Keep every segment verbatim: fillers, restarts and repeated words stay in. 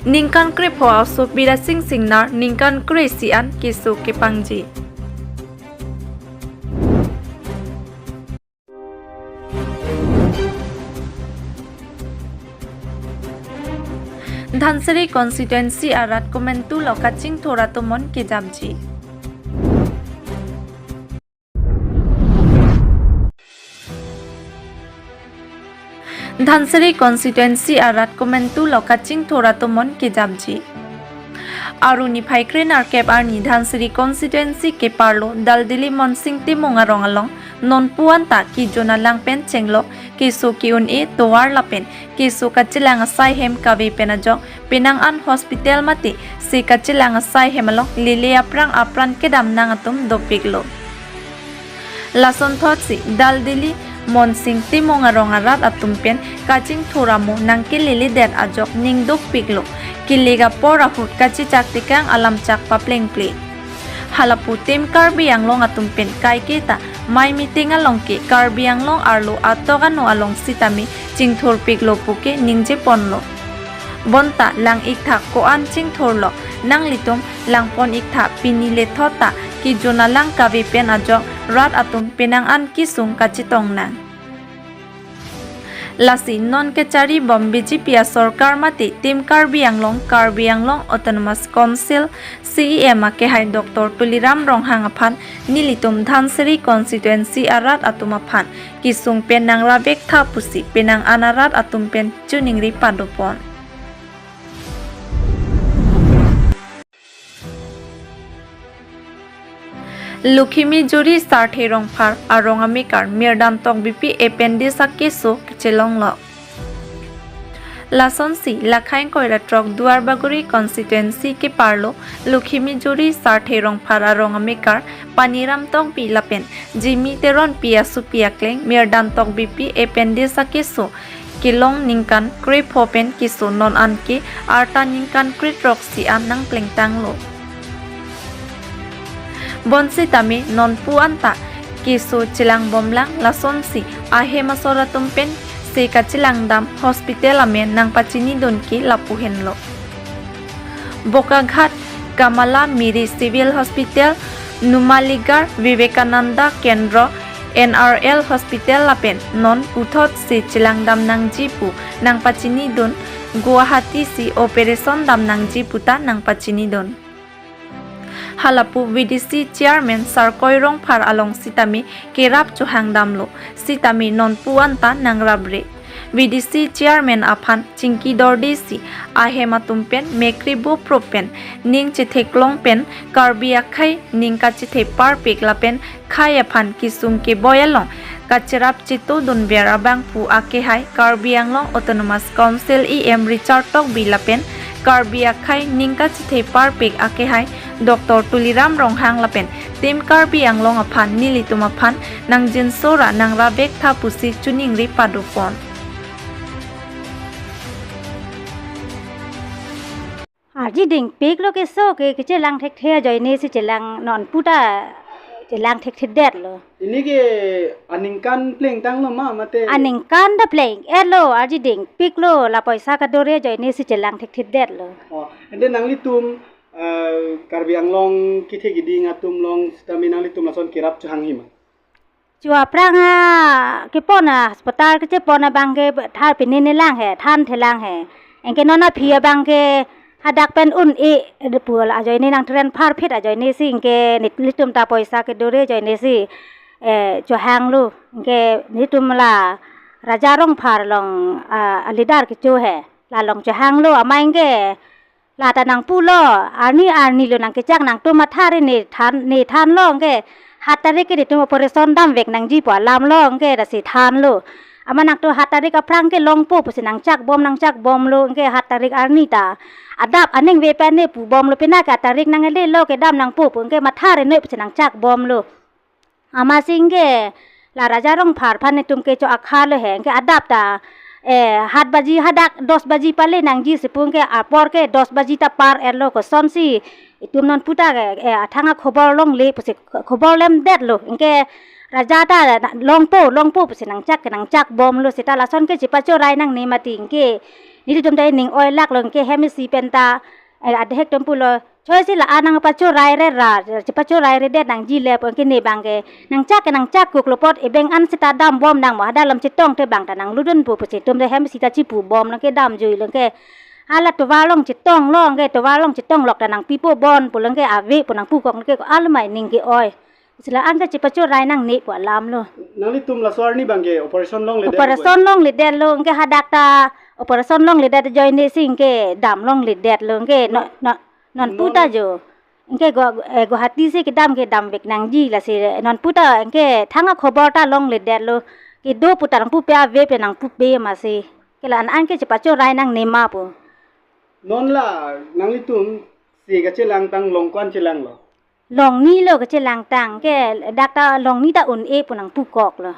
Ningkan krepho aso Bidya Sing Singnar ningkan kre-isi an keso kepangji. Dhansiri constituency arat komantu lo kachingthur atomon kejapji. Dhansiri constituency arat komantu lo kachingthur atomon kejapji. Aru niphai kre-nerkep arni Dhansiri constituency keparlo Daldili Monsing Timung arong along nonpu anta kejun alang pen chenglok keso ke-un-e tovar lapen keso kachelang asai hem kave pen ajok penang an hospital mate se kachelang asai hem along lele aphrang apran kedam nang atum dopiklo. Lasonthotsi Daldili Monsing Timung arong arat atum pen kachingthur amo nangkeleledet ajok ning dopiklo. Kilik apor ahut kachechak tekang alamchak paplengple. Halapu Team Karbi Anglong atum pen kaiketa mei meeting along ke Karbi Anglong arlo atok ano along sitame chingthurpiklo puke ningjeponlo. Bonta lang-iktha ko-an chingthurlo, nanglitum langpon-iktha, pini lethot ta kejun alang kave pen ajok rat atum penang an kesung kachetong nang. Lasi non kecharibom B J P asorkar mate Team Karbi Anglong, Karbi Anglong Autonomous Council C E M akehai Doctor Tuliram Ronghang aphan nelitum Dhansiri constituency arat atum aphan kesung pen nangrap-iktha pusi penang an arat atum pen choningri padopon. Lukhimijuri Sarthe Rongphar arong amekar Mirdan Tokbipi appendix akeso kechelonglo. Lasonsi Lakhaing Koiratrok Duarbagori constituency keparlo Lukhimijuri Sarthe Rongphar arong amekar Paniram Tokbi lapen Jimmy Teronpi asopi akleng Mirdan Tokbipi appendix akeso kelong ningkan krepho pen keso non anke arta ningkan kretroksi an nangplengtanglo. Bonsitame nonpu anta keso chelangbomlang, lasonsi ahem asor atum pen se kachelangdam hospital amen nangpachinidun ke lapu henlo. Bokaghat Kamala Miri Civil Hospital, Numaligarh Vivekananda Kendra, N R L Hospital lapen non puthot si chelangdam nangji pu nangpachinidun, Guwahati si operation dam nangji puta nangpachinidun. Halapu V D C Chairman Sarkoi Rongphar along sitame kerap chohangdamlo, sitame nonpu anta nangrapre. V D C Chairman aphan chingki dordesi ahem atum pen mekri buprup pen ning chetheklong pen Karbi akhei ning kachethe parpik lapen khei aphan kesung keboi along kacherap chetudunver abangphu akehai Karbi Anglong Autonomous Council E M Richard Tokbi lapen Karbi akhei ning kachethe parpik akehai Doctor Tuliram Ronghang lapen Team Karbi Anglong aphan nelitum aphan nangjinso ra nangrap-iktha pusi choningri padopon. Arji dingpiklo keso ke, kechelang thekthe ajoine si chelang, nonpu ta chelang thekthedetlo. Ini ke aningkan plengtanglo ma mate? Aningkan ta pleng-etlo, arji dingpiklo, la poisa kadore ajoine si chelang thekthedetlo. Oh, ante nanglitum, eh, Karbi Anglong kethe kiding atum along sitame nanglitum lason kerap chohangji ma? Cho aphrang a kepon a hospital kechepon abangke than pini nelang he, thanthelang he. Anke non aphi abangke hadak pen un-e pu ajoine nangtren pharphit ajoine si anke nelitum ta poisa kedore ajoine si, eh, chohanglo. Anke nelitum la Raja Rongphar along, ah, leader kecho he. La along chohanglo, amei anke lata nangpulo, arni arni lo nangkechak, nangtum matha re ne than, ne thanlo anke hat tarik ke nelitum operation damvek nangji pu alamlo anke lasi thanlo. Amat nangtum hat tarik aphrang ke longpo pusi nangchakbom, nangchakbomlo anke hat tarik arni ta adap aningve pen ne pubomlo, pini ke tarik nanglelo kedam nangpo pu anke matha re noi pusi nangchakbomlo. Amatsi anke la Raja Rongphar aphan netum kecho akhalo he, anke adap ta, eh, hat baji hadak dos baji pale nangji si pu anke apor ke dos baji ta par-etlo, kosonsi itum nonpu ta ke, eh, athang akhobor longle pusi khobor lemdetlo. Anke Raja ta na-, longpo, longpo pusi nangchak ke nangchak bomlo seta lason ke chepachorai nangne mati anke. Nelitum ta ning oilak lo anke hem isi pen ta, eh, adhek atum pulo. Choi si la-an nangpachorai re ra, chepachorai redet nangji le pu anke ne abang ke. Nangchak ke nangchak kuklo apot ebeng an seta dambom nang mo hadak alam chetongte abang ta nanglutdunpo pusi atum ta hem isi ta chepubomlo anke damjuilo anke. Hala tovar along chetonglo anke tovar along chetonglok ta nangpipo bon pulo anke ave pu nangpukok anke ko alamai ning ke-oi. Si la-an ta chepachorai nangne pu alamlo. Nanglitum laso arni abang ke operation longledet. Operation longledetlo anke hadak ta operation longledet ajoine si anke dam longledetlo anke no, no, non, non puta jo. Anke Gua-, eh, Guwahati si kedam ke damvek nangji lasi non puta anke thang akhobor ta longledetlo. Kedo puta nangpupe ave pu nangpupe masi. Ke la-an anke chepachorai nangne ma pu. Non la nanglitum si kachelangtang long ko-an chelanglo? Longni lo kachelangtang ke dak ta longni ta un-e pu nangpukoklo.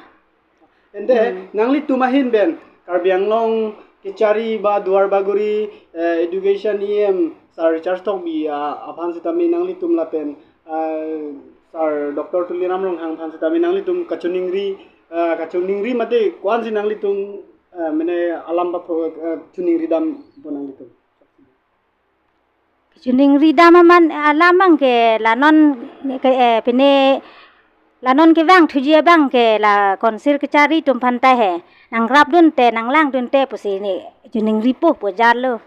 Ante, hmm, nanglitum ahin pen Karbi Anglong kechari ba Duar Bagori, eh, Education E M Sir Richard Tokbi, ah, aphan sitame nanglitum lapen, ah, Sir Doctor Tuliram Ronghang aphan sitame nanglitum kachoningri, ah, kachoningri mate ko-an si nanglitum, ah, mane alam ba pro-, ah, choningri dampo nanglitum? Choningri dam aman alam abang ke la non ke, eh, pine la non kevang thuji abang ke la Council kechari atum aphan ta he. Nangrapdunte nanglangdunte pusi ne choningripo pu jarlo.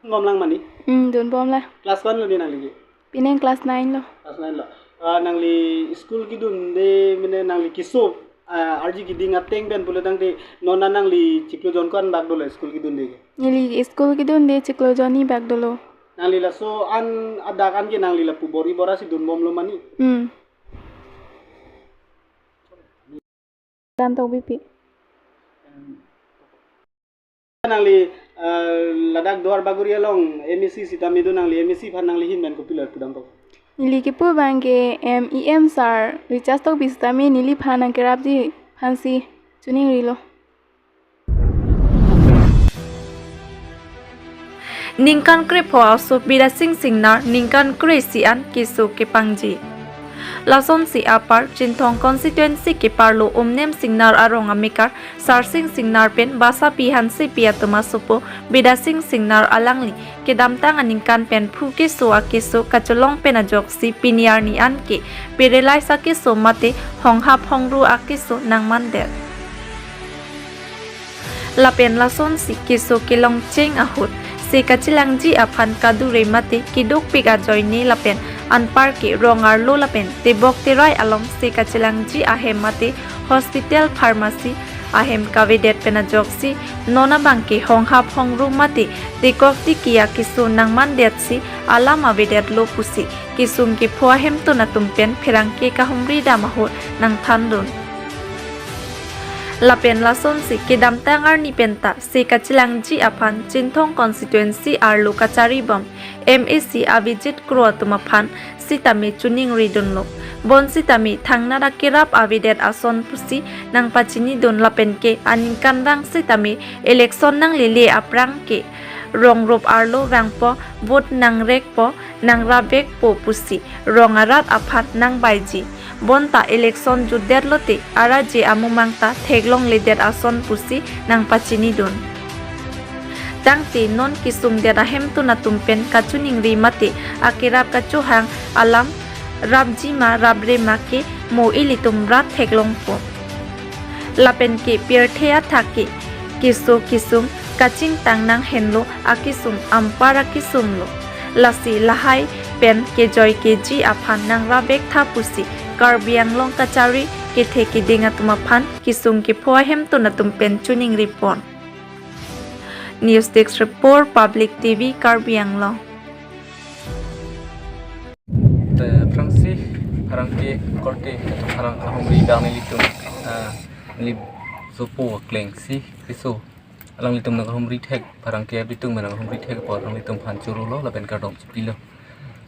Dunbomlang mani? Hmm, dunbomlang. Class ko-an lo ni nangli ke? Pine class nine lo. Class nine lo. Ah, nangli school kedunde mane nangli keso, ah, arji keding ateng pen pulo tangte non nangli chiklo jon ko-an bak dolo school kedunde ke? Neli school kedunde chiklo jon ni bak dolo. Nangli laso an adak an ke nangli lapu bor-i bor-a si dunbomlo mani? Hmm. Ran tok bipi. Nangli, eh, ladak Duar Bagori along M A C sitame do nangli M A C aphan nangli ahin pen kopilo pudam tok? Neli kepu abang ke M E M Sir Richard Tokbi sitame neliphan nangkerapji aphansi choningrilo. Ningkan krepho aso Bidya Sing Singnar ningkan kre-isi an keso kepangji. Lasonsi apar Chinthong constituency keparlo Umnem Singnar arong amekar Sarsing Singnar pen Basapi Hansepi atum asopo Bidya Sing Singnar alangli kedamtang aningkan pen phru keso akeso kachelong pen ajoksi pini arni an ke paralyze akeso mate honghap hongru akeso nangmandet. Lapen lasonsi keso kelongcheng ahut se kachelangji aphan kadure mate kedukpik ajoine lapen anparke rong arlo lapen tebok terai along se kachelangji ahem mate hospital pharmacy ahem kavedet pen ajoksi non abang ke honghap hongru mate tekok tiki akeso nangmandetsi alam avedetlo pusi kesung kepho ahemtun atum pen pherangke kahumri dam ahut nangthandun. Lapen lasonsi kedamtang arni penta se kachelangji aphan Chinthong constituency arlo kacharibom M A C Abhijit Kro atum aphan sitame choningridunlo. Bonsitame thangnat akerap avedet ason pusi nangpachinidun lapen ke aningkanrang sitame election nanglele aphrang ke rong rup arlo vangpo, vote nangrekpo, nangrapvekpo pusi rong arat aphan nangbaiji. Bonta election jutdetlote araje amumang ta theklongledet ason pusi nangpachinidun. Tangte non kesungdet ahemtun atum pen kachoningri mate akerap kachohang alam rapji ma rapre ma ke mo ilitum rat theklongpo. Lapen ke pirthe athak ke keso kesung kachingtang nanghenlo akesung ampar akesunglo. Lasi lahai pen kejoi keji aphan nangrapvektha pusi Karbi Anglong kachari kethe keding atum aphan kesung kepho ahemtun atum pen choningripon. News Desk Report, Public T V, Karbi Anglong. Te aphrangsi pherangke korte pherang ahumri dang nelitum, ah, neli sopo klengsi keso alanglitum nang humri thek pherangke abitung nang humri thek apot alanglitum aphan chorolo lapen kardom chipilo.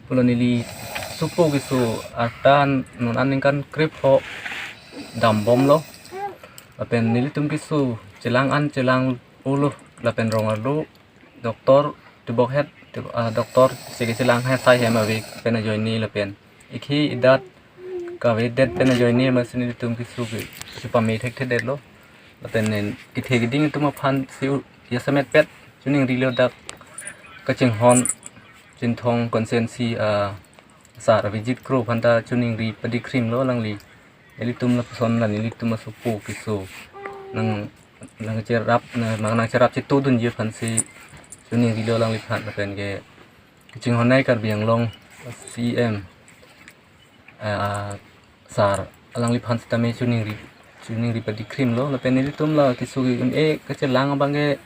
Pulo neli sopo keso atan non aningkan krepho dambomlo. Lapen nelitum keso chelang an chelang ulo lapen rong arlo doctor tebok het, te-, ah, doctor seke chelang het sai hem ave pen ajoine lapen ikhi idat kavedet pen ajoine amatsi nelitum keso ke, keso pame thekthedetlo. Lapen ne kethe keding atum aphansi u-, jasemet pet choningrilo dak kachinghon Chinthong constituency, ah, sar Abhijit Kro aphanta choningri padikrimlo alangli. Nelitum lapuson la nelitum asopo keso nang, nangcherap, nang, nangcherap chetudunji aphansi choningrilo alangliphan lapen ke kachinghonnei Karbi Anglong C M, ah, sar alangliphan sitame choningri, choningri padikrimlo. Lapen nelitum la keso ke un-e kachelang abang ke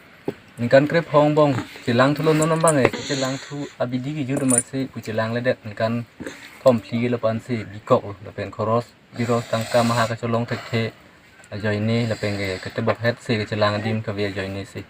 ningkan krephongbong chelang thulo, non abang ke kachelang thu abidi kejut amatsi pu chelangledet, ningkan thomphli ke lapu-ansi bikoklo. Lapen khoros biros tangka maha kacholong thekthe ajoine lapen ke ketebokhetsi kachelang adim kave ajoinesi.